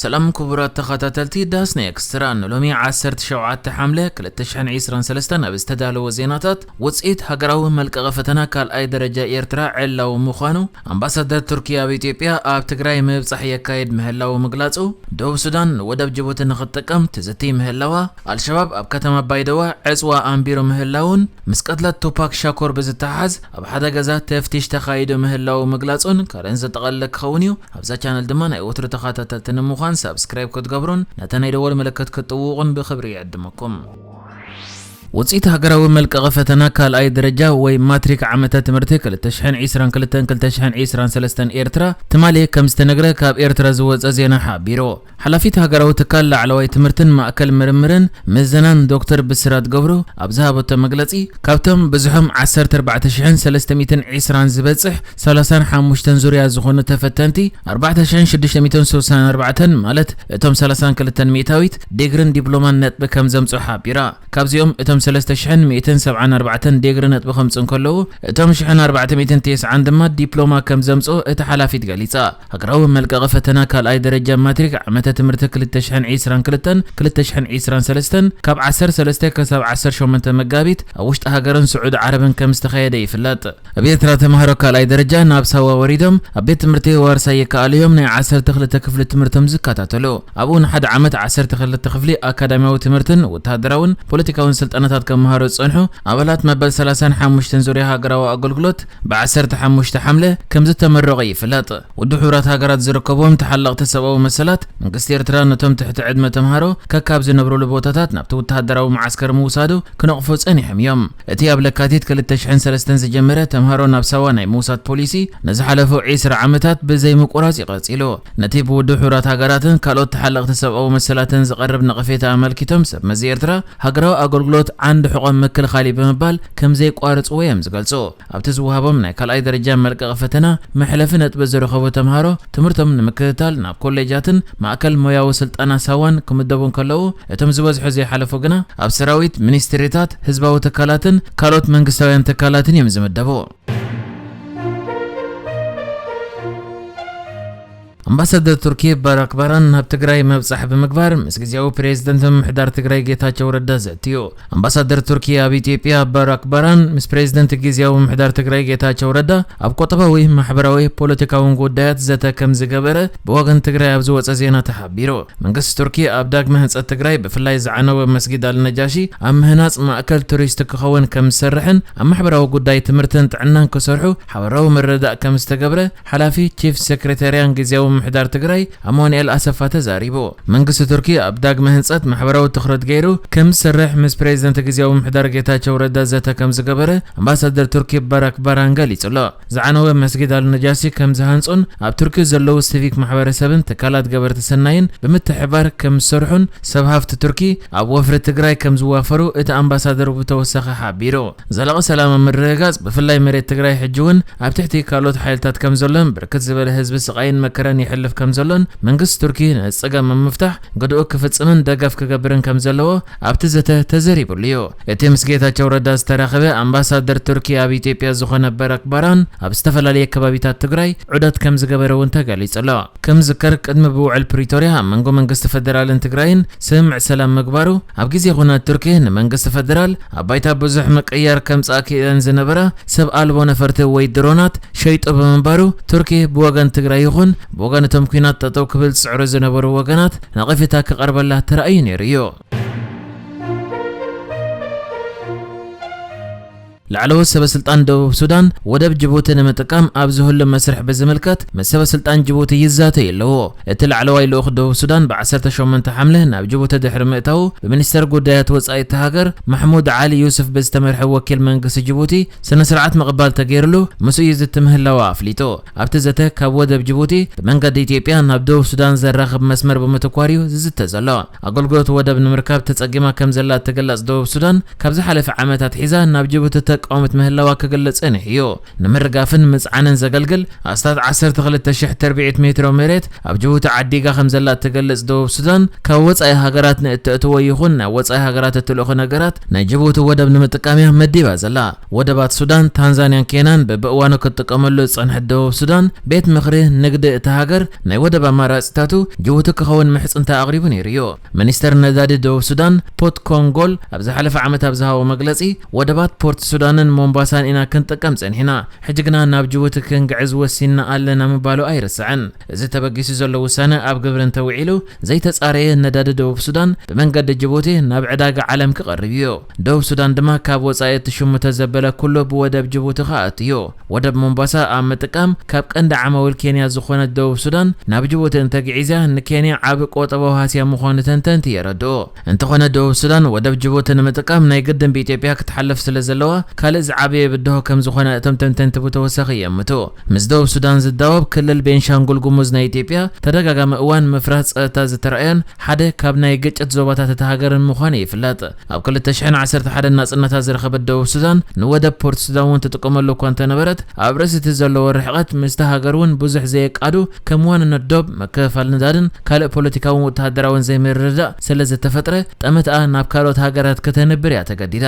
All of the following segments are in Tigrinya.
ሰላም ክቡራት ተኸታተልቲ ዳስና ኤክስትራ፣ ንሎሚ ዓሰርተ ሸውዓተ ሓምለ ክልተ ሽሕን ዕስራን ሰለስተን ኣብ ዝተዳለወ ዜናታት፣ ውጽኢት ሃገራዊ መልቀቒ ፈተና ካልኣይ ደረጃ ኤርትራ ዕላዊ ምዃኑ፣ ኣምባሳደር ቱርኪ ኣብ ኢትዮጵያ ኣብ ትግራይ ምብጻሕ የካይድ ምህላዉ ምግላጹ፣ ደቡብ ሱዳን ንወደብ ጅቡቲ ንኽትጥቀም ትዝቲ ምህላዋ፣ ኣልሸባብ ኣብ ከተማ ባይደዋ ዕጽዋ ኣንቢሩ ምህላዉን፣ ምስ ቅትለት ቱፓክ ሻኩር ብዝተሓሓዝ ኣብ ሓደ ገዛ ተፍቲሽ ተኻይዱ ምህላዉ ምግላጹን ካልእን ዘጠቓለለ ክኸውን እዩ። ኣብዛ ቻነል ድማ ናይ ወትሩ ተኸታተልቲ ንምዃን ሳብስክራይብ ክትገብሩን ነታ ናይ ደወል ምልክት ክትጥውቑን ብኽብሪ ይዕድመኩም። ውጽኢት ሃገራዊ መልቀቒ ፈተና ካልኣይ ደረጃ ወይ ማትሪክ ዓመተ ትምህርቲ ክልተ ሽሕን ዕስራን ክልተን ክልተ ሽሕን ዕስራን ሰለስተን ኤርትራ ትማሊ ከም ዝተነግረ ካብ ኤርትራ ዝወጸ ዜና ሓቢሩ። ሓላፊት ሃገራዊ ትካል ላዕለዋይ ትምህርትን ማእከል ምርምርን ምዘናን ዶክተር ብስራት ገብሩ ኣብ ዝሃበቶ መግለጺ፣ ካብቶም ብዝሖም ዓሰርተ ኣርባዕተ ሽሕን ሰለስተ ሚእትን ዕስራን ዝበጽሕ ሰላሳን ሓሙሽተን ዙርያ ዝኾኑ ተፈተንቲ፣ ኣርባዕተ ሽሕን ሽዱሽተ ሚእትን ስሳን ኣርባዕተን፣ ማለት እቶም ሰላሳን ክልተን ሚእታዊት፣ ዲግርን ዲፕሎማን ነጥቢ ከም ዘምጽኡ ሓቢራ። ካብዚኦም እቶም ሰለስተ ሽሕን ሚእትን ሰብዓን ኣርባዕተን ዲግሪ ነጥቢ ከምጽኡ እንከለዉ፣ እቶም ሽሕን ኣርባዕተ ሚእትን ተስዓን ድማ ዲፕሎማ ከም ዘምጽኡ እታ ሓላፊት ገሊጻ። ሃገራዊ መልቀቒ ፈተና ካልኣይ ደረጃ ማትሪክ ዓመተ ትምህርቲ ክልተ ሽሕን ዕስራን ክልተን ክልተ ሽሕን ዕስራን ሰለስተን ካብ ዓሰርተ ሰለስተ ክሳብ ዓሰርተ ሸሞንተ መጋቢት ኣብ ውሽጢ ሃገርን ስዑዲ ዓረብን ከም ዝተኻየደ ይፍለጥ። ኣብ ኤርትራ ተምሃሮ ካልኣይ ደረጃ ናብ ሳዋ ወሪዶም ኣብ ቤት ትምህርቲ ዋርሳይ ይከኣሉ እዮም ናይ ዓሰርተ ክልተ ክፍሊ ትምህርቶም ዝከታተሉ። ኣብኡ ንሓደ ዓመት ዓሰርተ ክልተ ክፍሊ ኣካዳሚያዊ ትምህርትን ወተሃደራውን ፖለቲካውን ስልጠናታት ከመሃሩ ዝጸንሑ ኣባላት መበል ሰላሳን ሓሙሽተን ዙርያ ሃገራዊ ኣገልግሎት ብዓሰርተ ሓሙሽተ ሓምለ ከም ዝተመረቑ ይፍለጥ። ውድብ ሕቡራት ሃገራት ዝርከቦም ተሓለቕቲ ሰብኣዊ መሰላት፣ መንግስቲ ኤርትራ ነቶም ትሕቲ ዕድመ ተምሃሮ ከካብ ዝነብሩሉ ቦታታት ናብቲ ወተሃደራዊ መዓስከር ምውሳዱ ክነቕፉ ጸኒሖም እዮም። እቲ ኣብ ለካቲት ክልተ ሽሕን ሰለስተን ዝጀመረ ተምሃሮ ናብ ሳዋ ናይ ምውሳድ ፖሊሲ ንዝሓለፉ ዕስራ ዓመታት ብዘይ ምቁራጽ እዩ ቀጺሉ። ነቲ ብውድብ ሕቡራት ሃገራትን ካልኦት ተሓለቕቲ ሰብኣዊ መሰላትን ዝቐርብ ነቐፌታ ኣመልኪቶም ሰብ መዚ ኤርትራ፣ ሃገራዊ ኣገልግሎት ዓንዲ ሕቖም ምክልኻል እዩ ብምባል ከም ዘየቋርጽዎ እዮም ዝገልጹ። ኣብቲ ዝወሃቦም ናይ ካልኣይ ደረጃ መልቀቒ ፈተና መሕለፊ ነጥቢ ዝረኸቡ ተምሃሮ ትምህርቶም ንምክትታል ናብ ኮሌጃትን ማእከል ሞያዊ ስልጠና ሳዋን ክምደቡ እንከለዉ፣ እቶም ዝበዝሑ ዘይሓለፉ ግና ኣብ ሰራዊት፣ ሚኒስትሪታት፣ ህዝባዊ ትካላትን ካልኦት መንግስታውያን ትካላትን እዮም ዝምደቡ። ኣምባሳደር ቱርኪ ባራክ ባራን ናብ ትግራይ ምብጻሕ ብምግባር ምስ ግዜያዊ ፕሬዝደንት ምምሕዳር ትግራይ ጌታቸው ረዳ ዘትዩ። ኣምባሳደር ቱርኪ ኣብ ኢትዮጵያ ባራክ ባራን ምስ ፕሬዝደንት ግዜያዊ ምምሕዳር ትግራይ ጌታቸው ረዳ ኣብ ቁጠባዊ፣ ማሕበራዊ፣ ፖለቲካውን ጉዳያት ዘተ ከም ዝገበረ ብወገን ትግራይ ኣብ ዝወጸ ዜና ተሓቢሩ። መንግስቲ ቱርኪ ኣብ ዳግመ ህንጸት ትግራይ ብፍላይ ዝዓነወ መስጊድ ኣልነጃሺ ኣብ ምህናጽ ማእከል ቱሪስት ክኸውን ከም ዝሰርሕን ኣብ ማሕበራዊ ጉዳይ ትምህርትን ጥዕናን ክሰርሑ ሓበራዊ ምርድዳእ ከም ዝተገብረ ሓላፊ ቺፍ ሴክሬታርያን ግዜያዊ ምምሕዳር ትግራይ ኣማኑኤል ኣሰፋ ተዛሪቡ። መንግስቲ ቱርኪ ኣብ ዳግመ ህንጸት ማሕበራዊ ትኹረት ገይሩ ከም ዝሰርሕ ምስ ፕሬዝደንት ግዜያዊ ምምሕዳር ጌታቸው ረዳ ዘተ ከም ዝገበረ ኣምባሳደር ቱርኪ ባራክ ባራን ገሊጹ ኣሎ። ዝዓነወ መስጊድ ኣልነጃሲ ከም ዝሃንጹን ኣብ ቱርኪ ዘለዉ ሲቪክ ማሕበረሰብን ትካላት ገበርቲ ሰናይን ብምትሕባር ከም ዝሰርሑን ሰብ ሃፍቲ ቱርኪ ኣብ ወፍሪ ትግራይ ከም ዝዋፈሩ እቲ ኣምባሳደር ብተወሳኺ ሓቢሩ። ዘላቒ ሰላም ኣብ ምርግጋጽ ብፍላይ መሬት ትግራይ ሕጂ እውን ኣብ ትሕቲ ካልኦት ሓይልታት ከም ዘሎን ብርክት ዝበለ ህዝቢ ስቓይን መከራን የሕልፍ ከም ዘሎን መንግስቲ ቱርኪ ነቲ ጸገም ኣብ ምፍታሕ ግድኡ ክፍጽምን ደገፍ ክገብርን ከም ዘለዎ ኣብቲ ዘተ ተዘሪብሉ እዩ። እቲ ምስ ጌታቸው ረዳ ዝተራኸበ ኣምባሳደር ቱርኪ ኣብ ኢትዮጵያ ዝኾነ በረክ ባራን ኣብ ዝተፈላለየ ከባቢታት ትግራይ ዑደት ከም ዝገበረ እውን ተገሊጹ ኣሎ። ከም ዝዝከር ቅድሚ ብውዕል ፕሪቶርያ ኣብ መንጎ መንግስቲ ፈደራልን ትግራይን ስምምዕ ሰላም ምግባሩ ኣብ ግዜ ኹናት ቱርኪ ንመንግስቲ ፈደራል ኣብ ባይታ ብዙሕ ምቅያር ከምጽኣ ክኢለን ዝነበራ ሰብ ኣልቦ ነፈርቲ ወይ ድሮናት ሸይጡ ብምንባሩ ቱርኪ ብወገን ትግራይ ይኹን ብወገን እቶም ኲናት ጠጠው ክብል ዝጽዕሩ ዝነበሩ ወገናት ነቐፌታ ክቐርበላ ተራእዩ ነይሩ እዩ። ላዕለዎት ሰበ ስልጣን ደቡብ ሱዳን ወደብ ጅቡቲ ንምጥቃም ኣብ ዝህሉ መስርሕ ብዝምልከት ምስ ሰበ ስልጣን ጅቡቲ ይዛተዩ ኣለዉ። እቲ ላዕለዋይ ልኡኽ ደቡብ ሱዳን ብ ዓሰርተ ሸሞንተ ሓምለ ናብ ጅቡቲ ድሕሪ ምእታዉ ብሚኒስተር ጉዳያት ወጻኢ እቲ ሃገር ማሕሙድ ዓሊ ዩስፍ ብዝተመርሐ ወኪል መንግስቲ ጅቡቲ ስነ ስርዓት ምቕባል ተገይርሉ ምስኡ ይዝቲ ምህላዉ ኣፍሊጡ። ኣብቲ ዘተ ካብ ወደብ ጅቡቲ ብመንገዲ ኢትዮጵያ ናብ ደቡብ ሱዳን ዘራኽብ መስመር ብምትኳር እዩ ዝዝተ ዘሎ። ኣገልግሎት ወደብ ንምርካብ ተጸጊማ ከም ዘላ እትግለጽ ደቡብ ሱዳን ካብ ዝሓለፈ ዓመታት ሒዛ ናብ ጅቡቲ ቀዋሚት ምህላዋ ክግለጽ ጸኒሑ እዩ። ንምርጋፍን ምጽዓንን ዘገልግል ኣስታት ዓሰርተ ክልተ ሽሕ ተርቢዒት ሜትሮ መሬት ኣብ ጅቡቲ ዓዲጋ ከም ዘላ እትገልጽ ደቡብ ሱዳን፣ ካብ ወጻኢ ሃገራት ንእተእትዎ ይኹን ናብ ወጻኢ ሃገራት እትልእኹ ነገራት ናይ ጅቡቲ ወደብ ንምጥቃም እያ መዲባ ዘላ። ወደባት ሱዳን፣ ታንዛንያን ኬንያን በብእዋኑ ክትጥቀመሉ ዝጸንሐት ደቡብ ሱዳን፣ ቤት ምኽሪ ንግዲ እታ ሃገር ናይ ወደብ ኣማራጺታቱ ጅቡቲ ክኸውን ምሕጽንታ ኣቕሪቡ ነይሩ እዩ። ሚኒስተር ነዳዲ ደቡብ ሱዳን ፖት ኮንጎል ኣብ ዝሓለፈ ዓመት ኣብ ዝሃቦ መግለጺ፣ ወደባት ፖርት ሱዳንን ሞምባሳን ኢና ክንጥቀም ጸኒሕና፣ ሕጂ ግና ናብ ጅቡቲ ክንግዕዝ ወሲንና ኣለና ምባሉ ኣይርስዕን። እዚ ተበጊሱ ዘሎ ውሳነ ኣብ ግብሪ እንተውዒሉ፣ ዘይተጻረየ ነዳዲ ደቡብ ሱዳን ብመንገዲ ጅቡቲ ናብ ዕዳጋ ዓለም ክቐርብ እዩ። ደቡብ ሱዳን ድማ ካብ ወጻኢ እቲ ሽሙ ተዘበለ ኩሉ ብወደብ ጅቡቲ ክኣቱ እዩ። ወደብ ሞምባሳ ኣብ ምጥቃም ካብ ቀንዲ ዓማዊል ኬንያ ዝኾነት ደቡብ ሱዳን ናብ ጅቡቲ እንተግዒዝያ ንኬንያ ዓቢ ቁጠባዊ ሃስያ ምዃኑ ተንተንቲ የረድኡ። እንተኾነ ደቡብ ሱዳን ወደብ ጅቡቲ ንምጥቃም ናይ ግድን ብኢትዮጵያ ክትሓልፍ ስለ ዘለዋ ካልእ ዝዓበየ ብድሆ ከም ዝኾነ እቶም ተንተንቲ ብተወሳኺ የምቱ። ምስ ደቡብ ሱዳን ዝዳወብ ክልል ቤንሻንጉል ጉሙዝ ናይ ኢትዮጵያ ተደጋጋሚ እዋን ምፍራስ ጸጥታ ዝተረኣዮን ሓደ ካብ ናይ ግጭት ዞባታት እታ ሃገርን ምዃኑ ይፍለጥ። ኣብ ክልተ ሽሕን ዓሰርተ ሓደን ናጽነታ ዝረኸበት ደቡብ ሱዳን ንወደብ ፖርት ሱዳን እውን ትጥቀመሉ እኳ እንተነበረት፣ ኣብ ርእሲ እቲ ዘለዎ ርሕቐት ምስቲ ሃገር እውን ብዙሕ ዘየቃዱ ከም ዋንነት ዶብ፣ ምክፍፋል ነዳድን ካልእ ፖለቲካውን ወተሃደራውን ዘይምርድዳእ ስለ ዝተፈጥረ፣ ጠመትኣ ናብ ካልኦት ሃገራት ከተንብር እያ ተገዲዳ።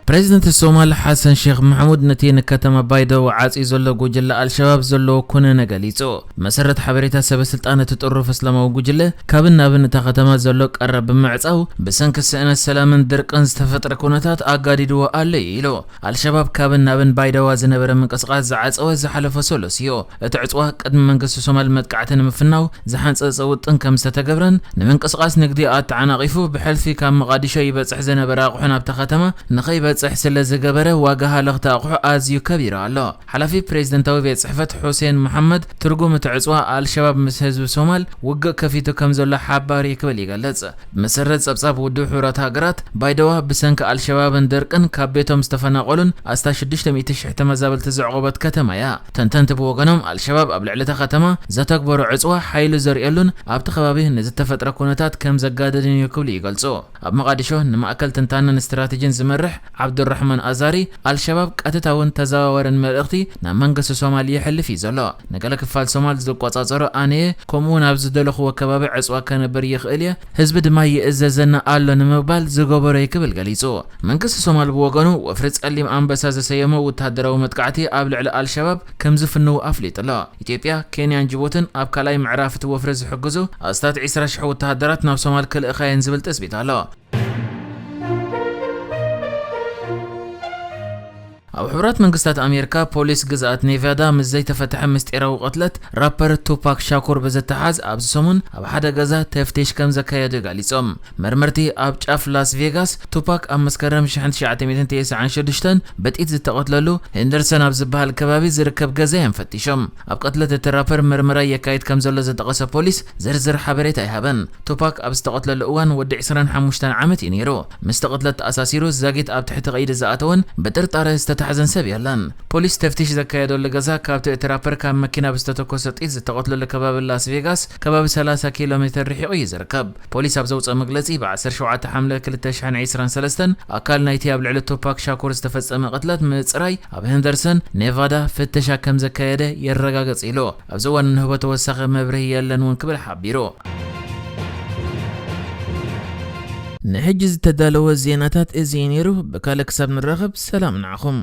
ፕሬዚደንት ሶማል ሓሰን ሼክ ማሕሙድ ነቲ ንከተማ ባይደዋ ዓጽዩ ዘሎ ጉጅለ ኣልሸባብ ዘለዎ ኩነነ ገሊጹ። ብመሰረት ሓበሬታ ሰበ ስልጣን እቲ ጥሩፍ እስላማዊ ጉጅለ፣ ካብን ናብን እታ ከተማ ዘሎ ቀረብ ብምዕጻው፣ ብሰንኪ ስእነት ሰላምን ድርቅን ዝተፈጥረ ኩነታት ኣጋዲድዎ ኣሎ እዩ ኢሉ። ኣልሸባብ ካብን ናብን ባይደዋ ዝነበረ ምንቅስቓስ ዝዓጸወ ዝሓለፈ ሰሉስ እዩ። እቲ ዕጽዋ ቅድሚ መንግስቲ ሶማል መጥቃዕቲ ንምፍናው ዝሓንጸጸ ውጥን ከም ዝተተገብረን፣ ንምንቅስቓስ ንግዲ ኣተዓናቒፉ ብሕልፊ ካብ መቓዲሾ ይበጽሕ ዝነበረ ኣቑሑ ናብታ ከተማ ንኸይበጽሕ ስለ ዝገበረ፣ ዋጋ ሃለኽቲ ኣቑሑ ኣዝዩ ከቢሩ ኣሎ። ሓላፊ ፕሬዝደንታዊ ቤት ጽሕፈት ሑሴን መሓመድ፣ ትርጉም እቲ ዕጽዋ ኣልሸባብ ምስ ህዝቢ ሶማል ውግእ ከፊቱ ከም ዘሎ ሓባር እዩ ክብል ይገልጽ። ብመሰረት ጸብጻብ ውድብ ሕቡራት ሃገራት፣ ባይደዋ ብሰንኪ ኣልሸባብን ድርቅን ካብ ቤቶም ዝተፈናቐሉን ኣስታት ሽዱሽተ ሚእቲ ሽሕ ተመዛበልቲ ዘዕቆበት ከተማ እያ። ተንተንቲ ብወገኖም፣ ኣልሸባብ ኣብ ልዕሊ እታ ከተማ ዘተግበሮ ዕጽዋ ሓይሉ ዘርእየሉን ኣብቲ ከባቢ ንዝተፈጥረ ኩነታት ከም ዘጋደድን እዩ ክብሉ ይገልጹ። ኣብ መቓዲሾ ንማእከል ትንታነን ስትራተጂን ዝመርሕ ዓብዱራሕማን ኣዛሪ፣ ኣልሸባብ ቀጥታውን ተዘዋዋርን መልእኽቲ ናብ መንግስቲ ሶማል የሕልፍ እዩ ዘሎ። ንገለ ክፋል ሶማል ዝቆጻጸሮ ኣነ እየ፣ ከምኡውን ኣብ ዝደለኽዎ ከባቢ ዕጽዋ ከነብር ይኽእል እየ፣ ህዝቢ ድማ ይእዘዘና ኣሎ ንምባል ዝገበሮ እዩ ክብል ገሊጹ። መንግስቲ ሶማል ብወገኑ፣ ወፍሪ ጸሊም ኣንበሳ ዝሰየሞ ወተሃደራዊ መጥቃዕቲ ኣብ ልዕሊ ኣልሸባብ ከም ዝፍንው ኣፍሊጡ ኣሎ። ኢትዮጵያ፣ ኬንያን ጅቡትን ኣብ ካልኣይ ምዕራፍ እቲ ወፍሪ ዝሕግዙ ኣስታት ዕስራ ሽሕ ወተሃደራት ናብ ሶማል ክልእኻ እየን ዝብል ትጽቢት ኣሎ። ኣብ ሕቡራት መንግስታት ኣሜሪካ፣ ፖሊስ ግዝኣት ኔቫዳ ምስ ዘይተፈትሐ ምስጢራዊ ቅትለት ራፐር ቱፓክ ሻኩር ብዝተሓዝ ኣብዚ ሰሙን ኣብ ሓደ ገዛ ተፍቲሽ ከም ዘካየዱ ገሊጾም። መርመርቲ ኣብ ጫፍ ላስ ቬጋስ፣ ቱፓክ ኣብ መስከረም ሽሕን ትሽዓተ ሚእትን ተስዓን ሽዱሽተን ብጥይት ዝተቐትለሉ ሄንደርሰን ኣብ ዝበሃል ከባቢ ዝርከብ ገዛ እዮም ፈቲሾም። ኣብ ቅትለት እቲ ራፐር መርመራ የካይድ ከም ዘሎ ዝጠቐሰ ፖሊስ ዝርዝር ሓበሬታ ኣይሃበን። ቱፓክ ኣብ ዝተቐትለሉ እዋን ወዲ ዕስራን ሓሙሽተን ዓመት እዩ ነይሩ። ምስቲ ቅትለት ተኣሳሲሩ ዛጊት ኣብ ትሕቲ ቀይዲ ዝኣተወን ብጥርጣረ ዝተታሕዘን ሰብ የለን። ፖሊስ ተፍቲሽ ዘካየደሉ ገዛ፣ ካብቲ እቲ ራፐር ካብ መኪና ብዝተተኮሰ ጥይት ዝተቐትለሉ ከባቢ ላስ ቬጋስ ከባቢ ሰላሳ ኪሎ ሜትር ርሒቑ እዩ ዝርከብ። ፖሊስ ኣብ ዘውፅኦ መግለፂ፣ ብ ዓሰርተ ሸውዓተ ሓምለ ክልተ ሽሕን ዕስራን ሰለስተን ኣካል ናይቲ ኣብ ልዕሊ ቱፓክ ሻኩር ዝተፈጸመ ቅትለት ምጽራይ ኣብ ሄንደርሰን ኔቫዳ ፍተሻ ከም ዘካየደ የረጋግጽ ኢሉ። ኣብዚ እዋን እንህቦ ተወሳኺ መብርሂ የለን እውን ክብል ሓቢሩ። ንሕጂ ዝተዳለወ ዜናታት እዚ እዩ ነይሩ። ብካልእ ክሳብ ንራኸብ፣ ሰላም ንዓኹም።